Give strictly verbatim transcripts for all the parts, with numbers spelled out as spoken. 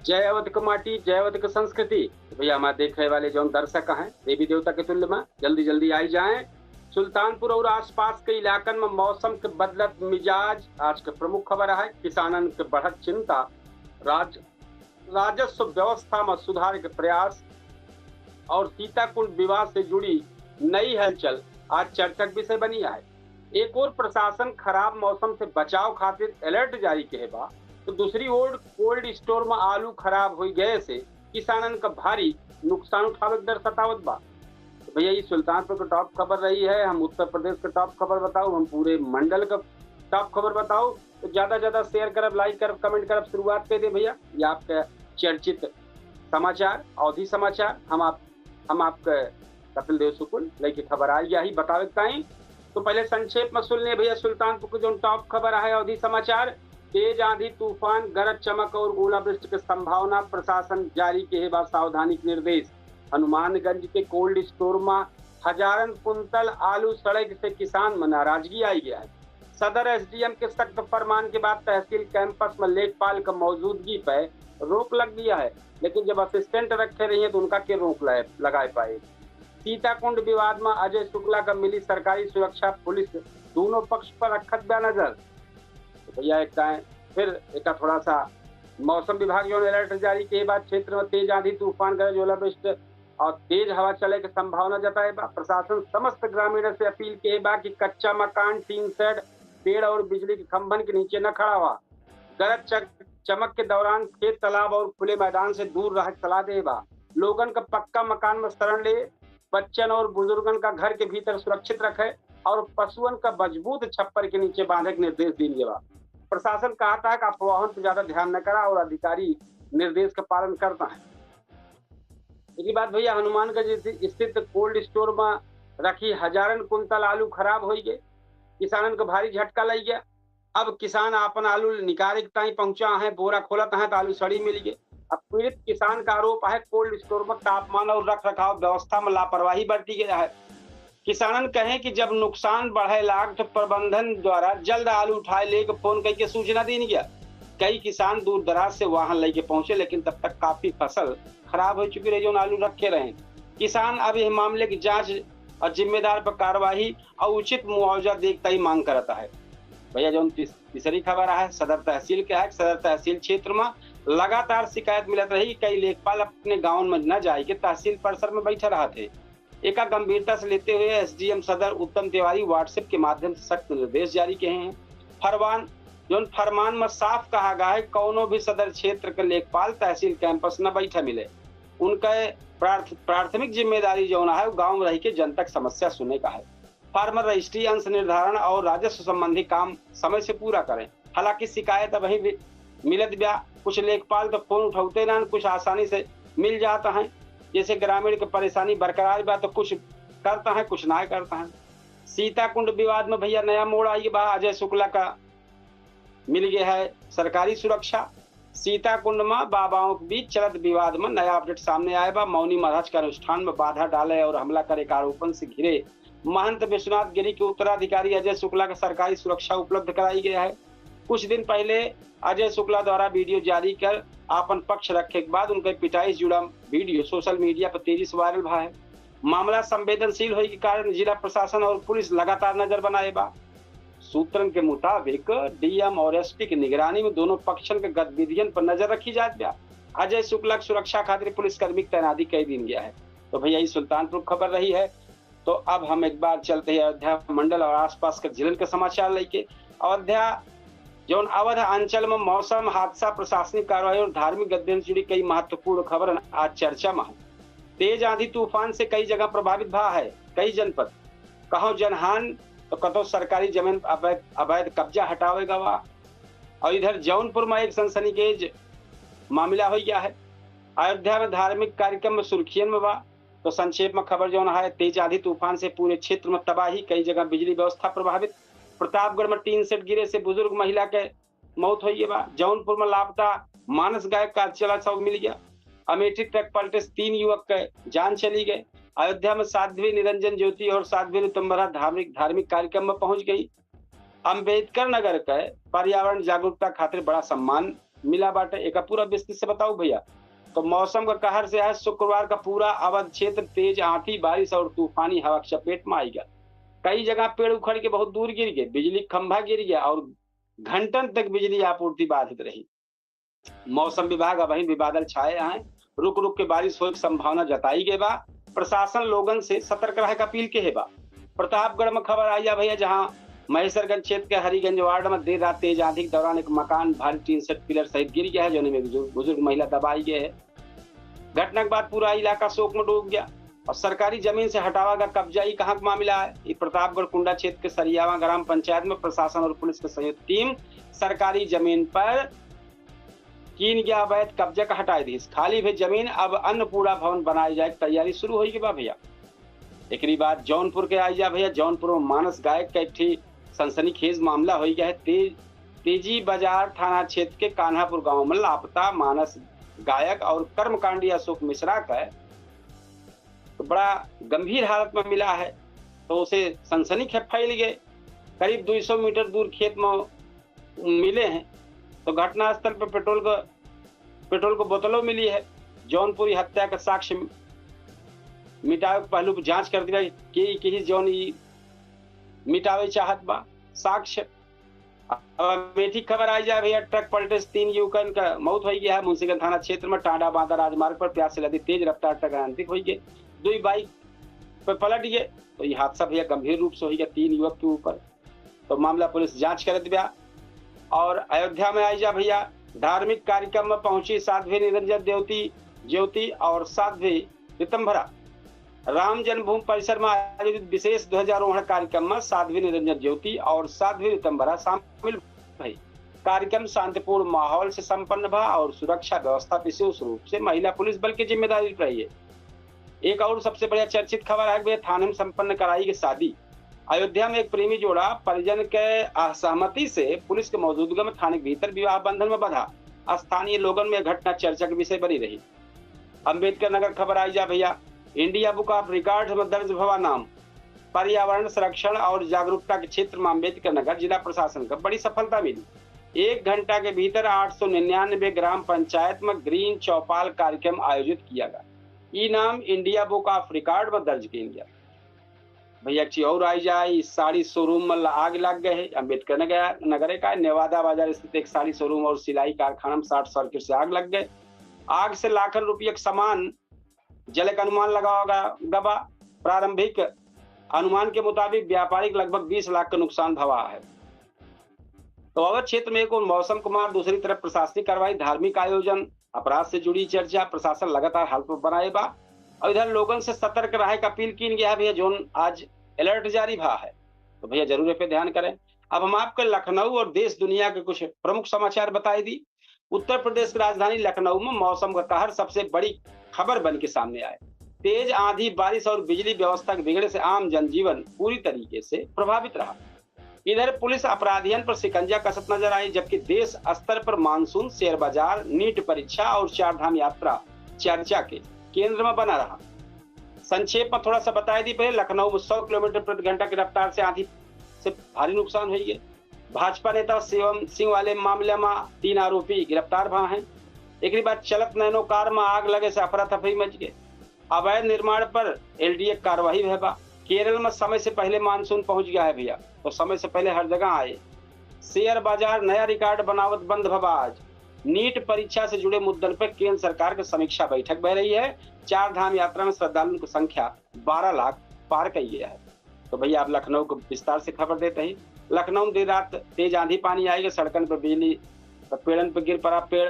जय अवध के माटी, जय अवध के संस्कृति। तो भैया, हमारे देखे वाले जौन दर्शक हैं, देवी देवता के तुल्य में जल्दी जल्दी आई जाएं। सुल्तानपुर और आसपास के इलाकन में मौसम के बदलत मिजाज आज के प्रमुख खबर है। किसानन के बढ़त चिंता, राज-, राजस्व व्यवस्था में सुधार के प्रयास और सीताकुंड विवाद से जुड़ी नई हलचल आज चर्चा के विषय बनी है। एक ओर प्रशासन खराब मौसम से बचाव खातिर अलर्ट जारी किहे बा, तो दूसरी ओर कोल्ड स्टोर में आलू खराब होइ गए से किसानन का भारी नुकसान उठावे के डर सतावत बा। तो भैया, ये सुल्तानपुर के टॉप खबर रही है। हम उत्तर प्रदेश के टॉप खबर बताऊ, हम पूरे मंडल का टॉप खबर बताऊ। तो ज्यादा ज्यादा शेयर करब, लाइक करब, कमेंट करब, शुरुआत कर दे भैया। ये आपका चर्चित समाचार, अवधी समाचार, हम आप हम आपके कपिल देव शुक्ल लेके खबर आ गया ही बतावे के ताई। तो पहले संक्षेप में सुन ले भैया, सुल्तानपुर के जौन टॉप खबर है अवधी समाचार। तेज आंधी तूफान, गरज चमक और ओलावृष्टि के संभावना, प्रशासन जारी किहे बा सावधानी के निर्देश। हनुमानगंज के कोल्ड स्टोर में हजारन कुंतल आलू सड़े से किसान में नाराजगी आई गया है। सदर एसडीएम के सख्त फरमान के बाद तहसील कैंपस में लेखपाल का मौजूदगी पे रोक लग गया है, लेकिन जब असिस्टेंट रखे रही हैं तो उनका के रोक लाए, लगाए पाए। सीताकुंड विवाद में अजय शुक्ला का मिली सरकारी सुरक्षा, पुलिस दोनों पक्ष पर रखत बा नजर। तो भैया, एक टाइम फिर एक थोड़ा सा मौसम विभाग जौन अलर्ट जारी के बाद क्षेत्र में तेज आंधी, तूफान, गरज, ओलावृष्टि और तेज हवा चले के संभावना जताए बा। प्रशासन समस्त ग्रामीण से अपील के बा कि कच्चा मकान, टीन शेड, पेड़ और बिजली के खंभन के नीचे न खड़ा हुआ। गरज चक-, चमक के दौरान खेत, तालाब और खुले मैदान से दूर रहे के सलाह दे बा। लोगन का पक्का मकान में शरण ले, बच्चन और बुजुर्गन का घर के भीतर सुरक्षित रखे और पशुअन का मजबूत छप्पर के नीचे बांधे के निर्देश दीन गया बा। प्रशासन कहता है कि अफवाहन पर ज्यादा ध्यान न करा और अधिकारी निर्देश का पालन करता है। एक बात भैया, हनुमानगंज स्थित कोल्ड स्टोर में रखी हजारन कुंतल आलू खराब हो गए, किसानन को भारी झटका लग गया। अब किसान आपन आलू निकाले के ताई पहुंचा है, बोरा खोलत है तो आलू सड़ी मिल गए। अब पीड़ित किसान का आरोप है कोल्ड स्टोर में तापमान और रख रखाव व्यवस्था में लापरवाही बरती गया है। किसानन कहे कि जब नुकसान बढ़े लाग तो प्रबंधन द्वारा जल्द आलू उठाए लेके फोन करके सूचना दीन गया। कई किसान दूर दराज से वाहन लेके पहुंचे, लेकिन तब तक काफी फसल खराब हो चुकी रही, जो आलू रखे रहे। किसान अब यह मामले की जांच और जिम्मेदार पर कार्रवाई और उचित मुआवजा देख ताई मांग करता है। भैया, जौन तीस-, तीसरी खबर है सदर तहसील के है। सदर तहसील क्षेत्र में लगातार शिकायत मिलत रही कि कई लेखपाल अपने गाँव में न जाए के तहसील परिसर में बैठे रहत है। एका गंभीरता से लेते हुए एसडीएम सदर उत्तम तिवारी WhatsApp के माध्यम से सख्त निर्देश जारी किहे हैं। फरमान, जौन फरमान में साफ कहा गया है, कौनो भी सदर क्षेत्र के लेखपाल तहसील कैंपस न बैठे मिले। उनके प्रार्थ-, प्राथमिक जिम्मेदारी जौन है, वो गाँव में रह के जनता की समस्या सुने का है। फार्मर रजिस्ट्री, अंश निर्धारण और राजस्व संबंधी काम समय से पूरा करें। हालांकि शिकायत अबहीं भी मिलत बा, कुछ लेखपाल तो फोन उठौते ना, कुछ आसानी से मिल जाता है। जैसे ग्रामीण के परेशानी बरकरार बा, तो कुछ करता है, कुछ ना करता है। सीताकुंड विवाद में भैया नया मोड़ आई बा। अजय शुक्ला का मिल गया है सरकारी सुरक्षा। सीताकुंड में बाबाओं के बीच चलत विवाद में नया अपडेट सामने आए बा। मौनी महाराज के अनुष्ठान में बाधा डाले और हमला करे के आरोपन से घिरे महंत विश्वनाथ गिरी के उत्तराधिकारी अजय शुक्ला के सरकारी सुरक्षा उपलब्ध कराई गया है। कुछ दिन पहले अजय शुक्ला द्वारा वीडियो जारी कर आपन पक्ष रखे के बाद उनके पिटाई से जुड़ा वीडियो सोशल मीडिया पर तेजी से वायरल भा है। मामला संवेदनशील होए के कारण जिला प्रशासन और पुलिस लगातार नजर बनाए बा। सूत्रन के मुताबिक डीएम और एसपी की निगरानी में दोनों पक्षन के गतिविधियन पर नजर रखी जात बा। अजय शुक्ला की सुरक्षा खातिर पुलिसकर्मी की तैनाती कई दीन गया है। तो भैया, ये सुल्तानपुर खबर रही है। तो अब हम एक बार चलते हैं अयोध्या मंडल और आसपास के जिलन के समाचार लेके। अयोध्या, जौन अवध अंचल में मौसम, हादसा, प्रशासनिक कार्रवाई और धार्मिक गतिविधियन से जुड़ी कई महत्वपूर्ण खबर आज चर्चा में है। तेज आंधी तूफान से कई जगह प्रभावित भा है, कई जनपद, कहो जनहान तो कतो सरकारी जमीन अवैध, अवैध कब्जा हटावे गवा। और इधर जौनपुर में एक सनसनीखेज मामला हो गया है। अयोध्या में धार्मिक कार्यक्रम में सुर्खियन में बा। तो संक्षेप में खबर जौन है, तेज आंधी तूफान से पूरे क्षेत्र में तबाही, कई जगह बिजली व्यवस्था प्रभावित। प्रतापगढ़ में टीन शेड गिरे से बुजुर्ग महिला के मौत हुई बा। जौनपुर में लापता मानस गायक का अधचला शव मिल गया। अमेठी ट्रक पलटे से तीन युवक के जान चली गए। अयोध्या में साध्वी निरंजन ज्योति और साध्वी ऋतुम्भरा धार्मिक, धार्मिक कार्यक्रम में पहुंच गई। अम्बेडकर नगर के पर्यावरण जागरूकता खातिर बड़ा सम्मान मिला बाटे, एका पूरा विस्तृत से बताऊ भइया। तो मौसम का कहर से आज शुक्रवार का पूरा अवध क्षेत्र तेज आंधी, बारिश और तूफानी हवा के चपेट में आइगा। कई जगह पेड़ उखड़ के बहुत दूर गिर गए, बिजली खंभा गिर गया और घंटन तक बिजली आपूर्ति बाधित रही। मौसम विभाग अबहिन भी बादल छाए हैं, रुक रुक के बारिश होए के संभावना जताई गए बा। प्रशासन लोगन से सतर्क रहे के अपील के है बा। प्रतापगढ़ में खबर आई जा भइया, जहां महेश्वरगंज क्षेत्र के हरिगंज वार्ड में देर रात तेज आंधी के दौरान एक मकान भारी टीन सेट पिलर सहित गिर गया है, जोने में बुजुर्ग, बुजुर्ग महिला दबाई गए है। घटना के बाद पूरा इलाका शोक में डूब गया और सरकारी जमीन से हटावा का कब्जा, ई कहाँ का मामला है? ई प्रतापगढ़ कुंडा क्षेत्र के सरियावा ग्राम पंचायत में प्रशासन और पुलिस के संयुक्त टीम सरकारी जमीन पर कीन गया अवैध कब्जा का हटाए दी। खाली भी जमीन अब अन्नपूर्णा भवन बनाए जाए की तैयारी शुरू होई के बा भइया। एकरी बाद जौनपुर के आई जा भइया, जौनपुर में मानस गायक का एक ठी सनसनीखेज मामला होई गया है। तेज, तेजी बाजार थाना क्षेत्र के कान्हापुर गांव में लापता मानस गायक और कर्मकांडी अशोक मिश्रा का तो बड़ा गंभीर हालत में मिला है, तो उसे सनसनी खे-, फैल गए। करीब दो सौ मीटर दूर खेत में मिले हैं, तो घटनास्थल पर पेट्रोल का, पेट्रोल को बोतलों मिली है। जौनपुरी हत्या का साक्ष्य मिटावे के पहलू पर जांच कर दिया कि, कि जौन ई मिटावे चाहत बा साक्ष्य। अब अमेठी खबर आई जाए भइया, ट्रक पलटे से तीन युवकन का मौत होई गया है। मुंशीगंज थाना क्षेत्र में टांडा बांदा राजमार्ग पर प्यास से लदी तेज रफ्तार ट्रक अनियंत्रित होई गए, दुई बाइक पे पलट गए। तो ये हादसा भइया गंभीर रूप से होई गया तीन युवक के ऊपर। तो मामला पुलिस जांच करत बा। और अयोध्या में आई जा भइया, धार्मिक कार्यक्रम में पहुंची साध्वी निरंजन ज्योति, ज्योति और साध्वी रितंभरा। राम जन्मभूमि परिसर में आयोजित विशेष ध्वजारोहण कार्यक्रम में साध्वी निरंजन ज्योति और साध्वी रितंभरा शामिल भई। कार्यक्रम शांतिपूर्ण माहौल से संपन्न भा और सुरक्षा व्यवस्था विशेष रूप से महिला पुलिस बल की जिम्मेदारी रही है। एक और सबसे बढ़िया चर्चित खबर है कि थाने में संपन्न कराई गई शादी। अयोध्या में एक प्रेमी जोड़ा परिजन के असहमति से पुलिस के मौजूदगी में थाने के भीतर विवाह बंधन में बंधा। स्थानीय लोगन में घटना चर्चा के विषय बनी रही। अम्बेडकर नगर खबर आई जा भइया, इंडिया बुक ऑफ रिकॉर्ड में दर्ज भवा नाम। पर्यावरण संरक्षण और जागरूकता के क्षेत्र में अम्बेडकर नगर जिला प्रशासन का बड़ी सफलता मिली। एक घंटा के भीतर आठ सौ निन्यानवे ग्राम पंचायत में ग्रीन चौपाल कार्यक्रम आयोजित किया गया। ई नाम इंडिया बुक ऑफ रिकॉर्ड में दर्ज किया गया। भइया, एक चीज और आई जाए, इस साड़ी शोरूम में ल-, आग लग गए है। अम्बेडकर नगर, नगर का नेवादा बाजार स्थित एक साड़ी शोरूम और सिलाई कारखाना में शॉर्ट सर्किट से आग लग गए। आग से लाखन रुपये के सामान जले का अनुमान लगावा ग-, गबा। प्रारंभिक अनुमान के मुताबिक व्यापारी के लगभग बीस लाख का नुकसान भवा है। तो अवध क्षेत्र में एक ओर मौसम के मार, दूसरी तरफ प्रशासनिक कार्रवाई, धार्मिक आयोजन, अपराध से जुड़ी चर्चा, प्रशासन लगातार हालत पर बनाए बा। और इधर लोगन से सतर्क रहे का अपील कीन गया है भइया, जोन आज अलर्ट जारी भा है, तो भइया जरूर ए पे ध्यान करें। अब हम आपके लखनऊ और देश दुनिया के कुछ प्रमुख समाचार बताई दी। उत्तर प्रदेश की राजधानी लखनऊ में मौसम का कहर सबसे बड़ी खबर बन के सामने आए। तेज आंधी, बारिश और बिजली व्यवस्था के बिगड़े से आम जनजीवन पूरी तरीके से प्रभावित रहा। इधर पुलिस अपराधियन पर शिकंजा कसत नजर आई, जबकि देश स्तर पर मानसून, शेयर बाजार, नीट परीक्षा और चार धाम यात्रा चर्चा के केंद्र में बना रहा। संक्षेप में थोड़ा सा बताई दी, पहले लखनऊ में सौ किलोमीटर प्रति घंटा की रफ्तार से आंधी से भारी नुकसान हुई है। भाजपा नेता शिवम सिंह वाले मामले में तीन आरोपी गिरफ्तार भा हैं। एक बाद चलत नैनो कार में आग लगे से अफरा तफरी मच गए। अवैध निर्माण पर एलडीए कार्रवाई भय बा। केरल में समय से पहले मानसून पहुंच गया है भइया, तो समय से पहले हर जगह आए। शेयर बाजार नया रिकॉर्ड बनावत बंद भवा आज। नीट परीक्षा से जुड़े मुद्दन पर केंद्र सरकार की समीक्षा बैठक बह रही है। चार धाम यात्रा में श्रद्धालुओं की संख्या बारह लाख पार कर गया है। तो भइया, आप लखनऊ को विस्तार से खबर देते हैं। लखनऊ में देर रात तेज आंधी पानी आएगा, सड़कन पर बिजली, पेड़न पर गिर पड़ा पेड़,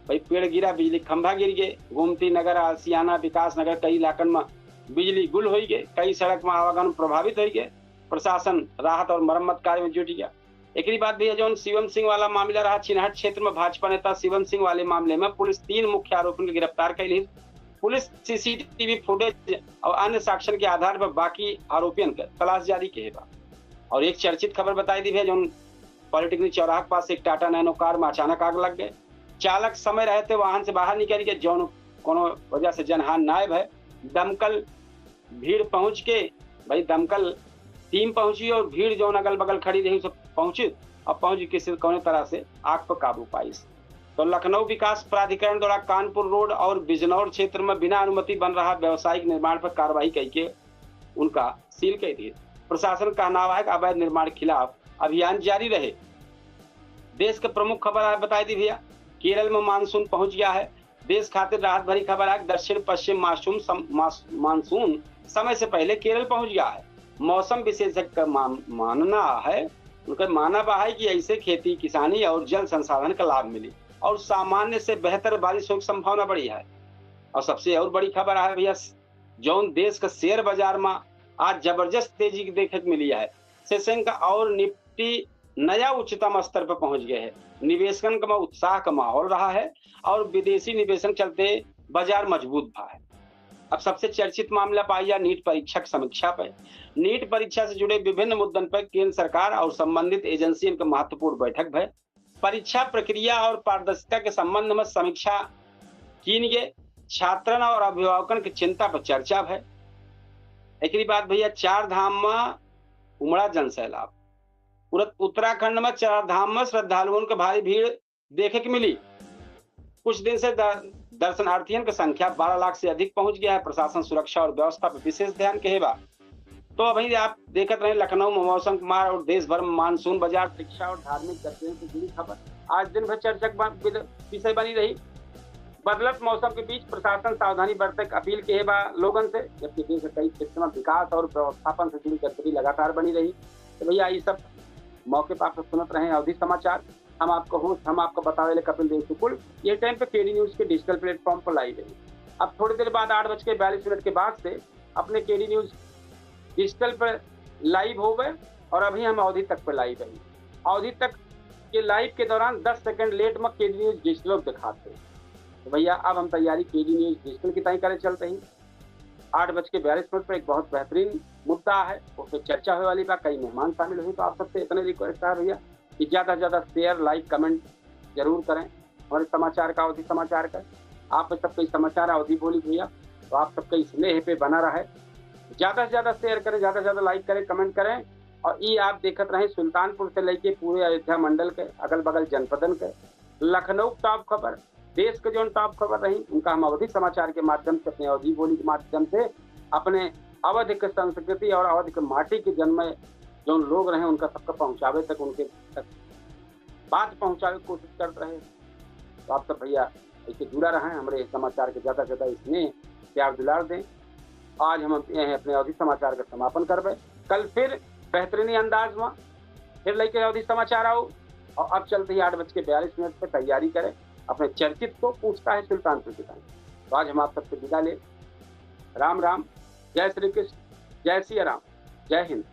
भाई पेड़ गिरा, बिजली खंभा गिर गए। गोमती नगर, आशियाना, विकास नगर, कई इलाकन में बिजली गुल हो गए, कई सड़क में आवागमन प्रभावित हो गए। प्रशासन राहत और मरम्मत कार्य में जुट गया। एकरी बाद भइया, जौन शिवम सिंह वाला मामला रहा, चिनहट क्षेत्र में भाजपा नेता शिवम सिंह वाले मामले में पुलिस तीन मुख्य आरोपियों को गिरफ्तार कर ली। पुलिस सीसीटीवी फुटेज और अन्य साक्ष्यन के आधार पर बाकी आरोपियन के तलाश जारी के बा। और एक चर्चित खबर बताई दी भइया, जौन पॉलिटेक्निक चौराहा के पास एक टाटा नैनो कार में अचानक आग लग गए। चालक समय रहते वाहन से बाहर निकल गए, जौन कोनो वजह से जनहानि नाय भय। दमकल भीड़ पहुंच के, भाई, दमकल टीम पहुंची और भीड़ जौन अगल बगल खड़ी रही, सब पहुंची और पहुंच के किसी कौने तरह से आग पर काबू पाई। तो लखनऊ विकास प्राधिकरण द्वारा कानपुर रोड और बिजनौर क्षेत्र में बिना अनुमति बन रहा व्यावसायिक निर्माण पर कार्रवाई कइके उनका सील कइ दिए। प्रशासन कहनावा है कि अवैध निर्माण खिलाफ अभियान जारी रहे। देश के प्रमुख खबर आज बताई दी भैया, केरल में मानसून पहुंच गया है। देश खातिर राहत भरी खबर है, दक्षिण पश्चिम मानसून सम-, मास-, मानसून समय से पहले केरल पहुंच गया है। मौसम विशेषज्ञ का मान-, मानना है, उनका मानना है कि ऐसे खेती किसानी और जल संसाधन का लाभ मिली और सामान्य से बेहतर बारिश होने की संभावना बढ़ी है। और सबसे और बड़ी खबर है भैया, जौन देश का शेयर बाजार में आज जबरदस्त तेजी देखे के मिली है। सेंसेक्स और निफ्टी नया उच्चतम स्तर पर पहुंच गए हैं। निवेशकन का उत्साह का माहौल रहा है और विदेशी निवेशन चलते बाजार मजबूत भा है। अब सबसे चर्चित मामला पाई जा नीट परीक्षा की समीक्षा पर। नीट परीक्षा से जुड़े विभिन्न मुद्दन पर केंद्र सरकार और संबंधित एजेंसियन के महत्वपूर्ण बैठक भय। परीक्षा प्रक्रिया और पारदर्शिता के संबंध में समीक्षा कीन गए। छात्रन और अभिभावकन के चिंता पर चर्चा भय। एकरी बाद भैया चार धाम में उमड़ा जन सैलाब। पूरा उत्तराखंड में चार धाम में श्रद्धालुओं के भारी भीड़ देखे के मिली। कुछ दिन से द-, दर्शनार्थियन की संख्या बारह लाख से अधिक पहुंच गया है। प्रशासन सुरक्षा और व्यवस्था पर विशेष ध्यान के बा। तो अभी आप देखत रहे लखनऊ में मौसम के मार और देश भर में मानसून बाजार, शिक्षा और धार्मिक गतिविधियों से जुड़ी खबर। आज दिन भर चर्चा के बा-, विद-, विषय बनी रही। बदलत मौसम के बीच प्रशासन सावधानी बरते के अपील के बा लोगन से, जबकि देश के कई क्षेत्र में विकास और व्यवस्थापन से जुड़ी गतिविधि लगातार बनी रही। तो भैया, ये सब मौके पर आप सुनत रहे अवधी समाचार। हम आपको होस्ट, हम आपको बतावे ले कपिल देव शुक्ल। ये टाइम पे केडी न्यूज के डिजिटल प्लेटफॉर्म पर लाइव है। अब थोड़ी देर बाद आठ बज के बयालीस मिनट के बाद से अपने केडी न्यूज डिजिटल पर लाइव हो गए और अभी हम अवधी तक पे लाइव है। अवधी तक के लाइव के दौरान दस सेकंड लेट में केडी न्यूज डिजिटल दिखाते हैं। तो भैया, अब हम तैयारी केडी न्यूज डिजिटल की तय करे चलते हैं। आठ बज के बयालीस मिनट पर एक बहुत बेहतरीन मुद्दा है, उस पर चर्चा होने वाली बा, कई मेहमान शामिल हुई। तो आप सबसे इतने रिक्वेस्ट है भैया कि ज़्यादा से ज़्यादा शेयर, लाइक, कमेंट जरूर करें हमारे समाचार का, अवधी समाचार का। आप सबके समाचार अवधी बोली भैया, तो आप सबके स्नेह पे बना रहे। ज़्यादा से ज़्यादा शेयर करें, ज़्यादा से ज़्यादा लाइक करें, कमेंट करें। और ये आप देखत रहें सुल्तानपुर से लेके पूरे अयोध्या मंडल के, अगल बगल जनपदन के, लखनऊ टॉप खबर, देश के जौन टॉप खबर रही, उनका हम अवधी समाचार के माध्यम से, अपने अवधी बोली के माध्यम से, अपने अवध के संस्कृति और अवध के माटी के जन्मे जौन लोग रहे, उनका सबका पहुँचावे तक, उनके तक बात पहुँचावे की कोशिश करत रहे। तो आप सब भैया ऐसे जुड़ा रहें, हमरे समाचार के ज़्यादा से ज़्यादा स्नेह, प्यार, दुलार दें। आज हम अपने, अपने अवधी समाचार का समापन करबे। कल फिर बेहतरीनी अंदाज में फिर लेके अवधी समाचार आओ। और अब चलते ही आठ बज के बयालीस मिनट पे तैयारी करें अपने चर्चित को पूछता है सुल्तानपुर की तरफ। तो आज हम आप सबसे विदा ले। राम राम, जय श्री कृष्ण, जय सिया राम, जय हिंद।